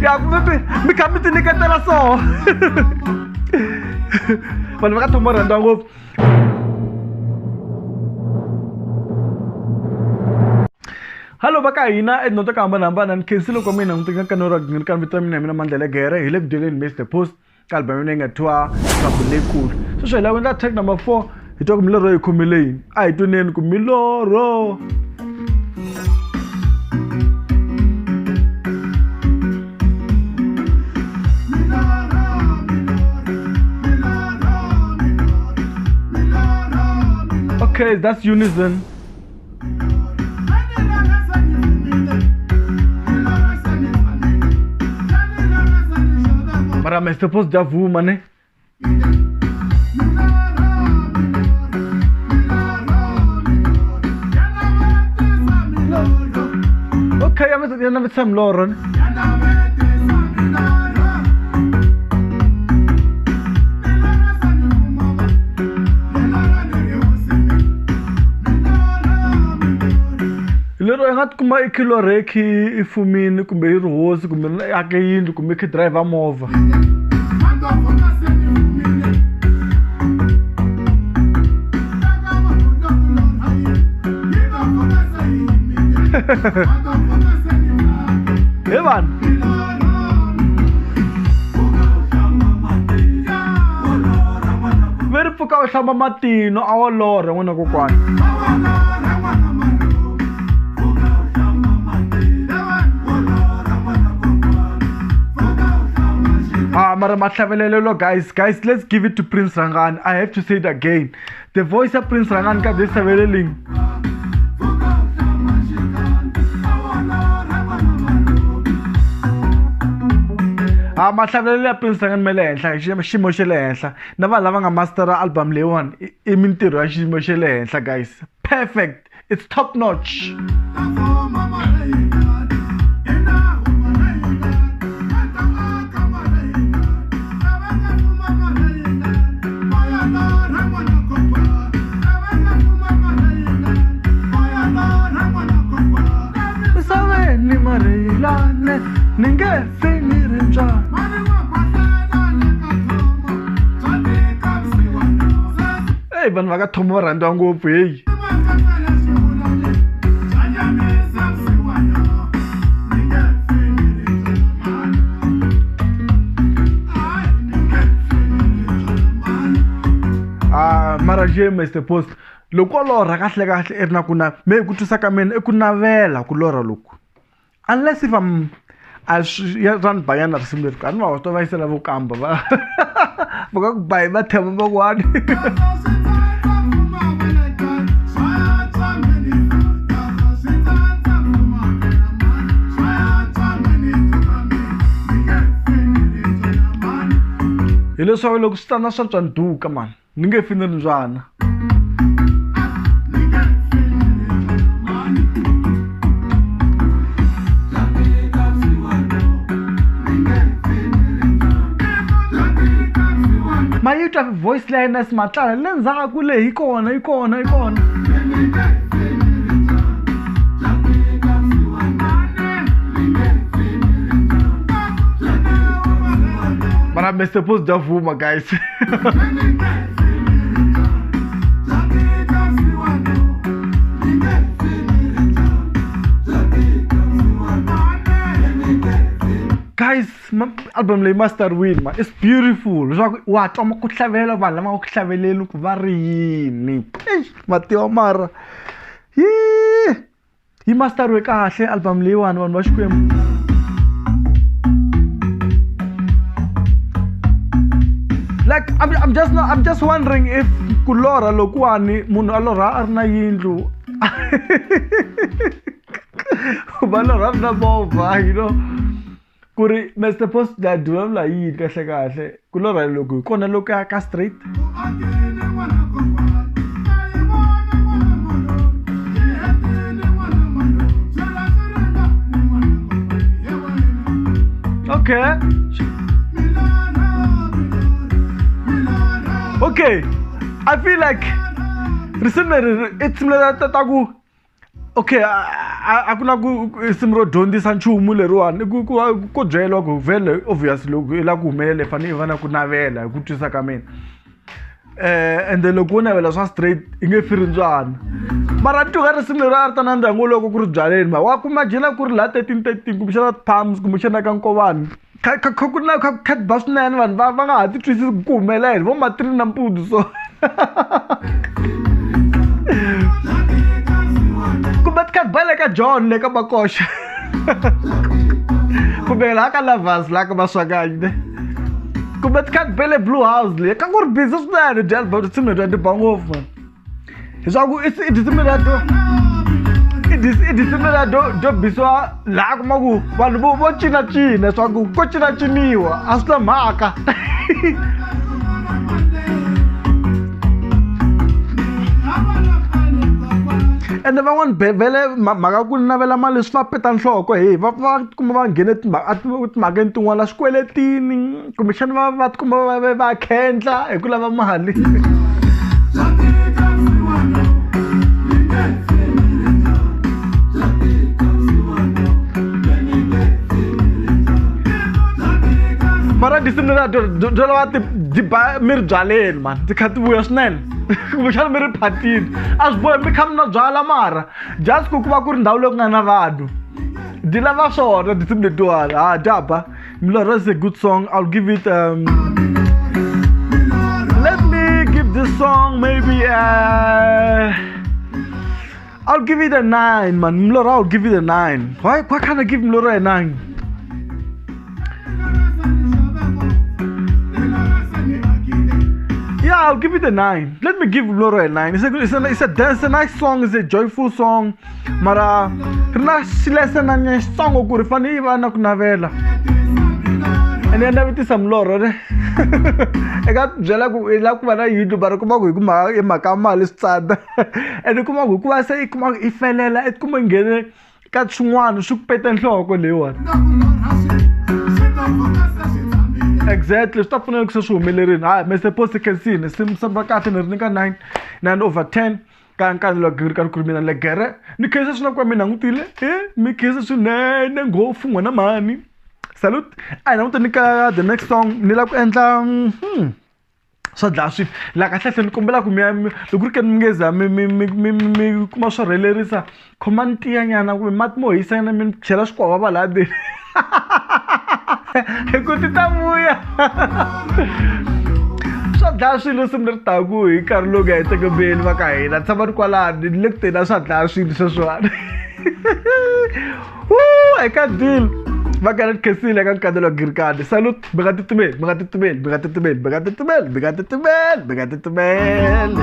Ya mi kha mi ti nyiketela so. Vanhu va ka Thomo rhandza ngopfu. Hallo va ka hina etindhawu to ku hambanahambana ni khensile loko mina n'wi tika ka ra gingirikani vito ra mina hi mina Mandla Legere hi le ku dyeleni Mister Post ka album leyi nga thyiwa Trouble leyikulu. Sweswi hi lava ku endla track number 4 hi twa ku milorho yi khomile yini a hi tweneni ku milorho. Okay, that's unison. Mara Mr. Post dya vuma ne? Okay, ya navetisa milorho ne? Lero i nga tikuma i khilorhe i khe i fumile kumbe i ri hosi kumbe i ake yindlu kumbe i kha i dirayivha movha. He vanhu ve ri pfuka u hlamba matino a wo lorha n'wina kokwani. Ah, mara mahlavelelo guys, guys, let's give it to Prince Rangani. I have to say it again. The voice of Prince Rangani ka this hlaveleleng. Ah, mahlavelelo ya Prince Rangani ma le henhla, xiyimo xa le henhla. Na vanhu lava nga mastera album leyiwani i mintirho ya xiyimo xa le henhla guys. Perfect. It's top notch. Misaveni marilane ni nge fi ni ri mbyana. Ey vanhu va ka Thomo va rhandziwa ngopfu heyi. Ah, mara je Mr Post loko wo lorha kahle kahle i ri na ku na me ku twisa ka mina i ku navela ku lorha loku unless if I'm a swi ya ra ni ba nyana risimu leri a ni va twa va yisela vo kamba va va nga ku ba hi mathema man'wani. Hileswaku loko swi ta na swa ni duka mani ni nge fi ni ri mbyana. Ma yi twa voice leyi na Smatlala le ndzhaku le yi kona yi kona yi kona. Mara Mr Post dya vuma guys. Guys, album leyi masteriwile ma it's beautiful. Leswaku wa twa ku hlavelela vanhu lava nga ku hlaveleli ku va ri yini. Eish mativa mara yi masteriwe kahle album leyiwani vanhu va Xikwembu. Like I'm just wondering if ku lorha lokuwani munhu a lorha a ri na yindlu va lorha a ri na movha, you know. Ku ri Mr Post la vulavula hi yini kahle kahle ku lorha loku hi kona loku ya ka straight. Okay. Okay. I feel like risimu leri i risimu leri ta ku Okay, a ku na ku risimu ro dyondzisa nchumu leriwani, i ku ku ko byeriwa ku vhele obvious loko i lava ku humelela i fanele i va na ku navela hi ku twisisa ka mina. Ende loko wo navela swa straight i nge fi rindzwana. Mara ni twa risimu leri a ri ta nandziha ngopfu loko ku ri byaleni ma wa ku imagine ku ri laha 13 13 kumbexana Palms kumbexana ka Nkovani kha kha kha ku na kha kha ba swinene vanhu va nga ha ti twisisi ku humelela yini vo ma 3 nampundzu so kumbe ti kha ti ba le ka John le ka Makoxa kumbe laha ka Lovers laha ka Maswanganyi ne kumbe ti kha ti be le Blue House le ka ku ri busy swinene dya risimu leri ti ba ngopfu man leswaku i risimu leriya do i risimu leriya do do bisiwa laha kuma ku vanhu vo cinacina leswaku ko cinaciniwa a swi na mhaka. Ende van'wani vhele mhaka ku navela mali swi va peta nhloko he va va tikuma va nghene timhakeni tin'wana swikweletini kumbexana va tikuma va khendla hi ku lava mali. Mara tinsimu letiya to lava ti ba mi ri byaleni mani ti kha ti vuya swinene kumbexana mi ri phatini a swi bohi mi kha mi nwa byala mara just ku va ku ri ndhawu leyi ku nga na vanhu di lava swona tinsimu letiwani ha dya ba. Milorho is a good song. I'll give it let me give this song maybe I'll give it a 9, man. Milorho, I'll give it a 9. Why can't I give Milorho a 9? Yeah, I'll give it a 9. Let me give Milorho a 9. It's a nice song. It's a joyful song. Mara ri na xilesena xitsongo ku ri fanele yi va na ku navela. Ene ya navetisa milorho ne eka byela ku i lava ku va na yindlu mara kuma ku hi ku mhaka i mhaka ya mali swi tsandza ene kuma ku hikuva se i kuma ku i felela i tikuma i nghene ka swin'wana swi ku pete nhloko leyiwani. Exactly, swi ta pfuna loko se swi humelerile. Hayi Mr Post khensini risimu ra kahle ni ri nyika 9 9 over 10 ka nkarhi lowu gingirikani ku ri mina legere ni khensa swinene ku va mi langutile mi khensa swinene ngopfu n'wina mhani. Salute a hi languteni ka the next song ni lava ku endla swa dlaya swi laha kahlekahle ni kombela ku mi ya loko ku ri ke ni mi nge za mi mi mi mi mi kuma swo rhelerisa khomani tiyanyana kumbe mati mo hisanyana mi chela swikwavava laha ndzeni hi ku ti ta vuya swa dlaya swilo risimu leri taku hi nkarhi lowu nga hetekembeni va ka hina tshama ni kwalani ni le ku teni a swa dlaya swilo sweswiwani. Eka deal va ka ni khensile eka nkatelo wa Girikani. Salute, mi nga titimeli, mi nga titimeli, mi nga titimeli, mi nga titimeli, mi nga titimeli, mi nga titimeli.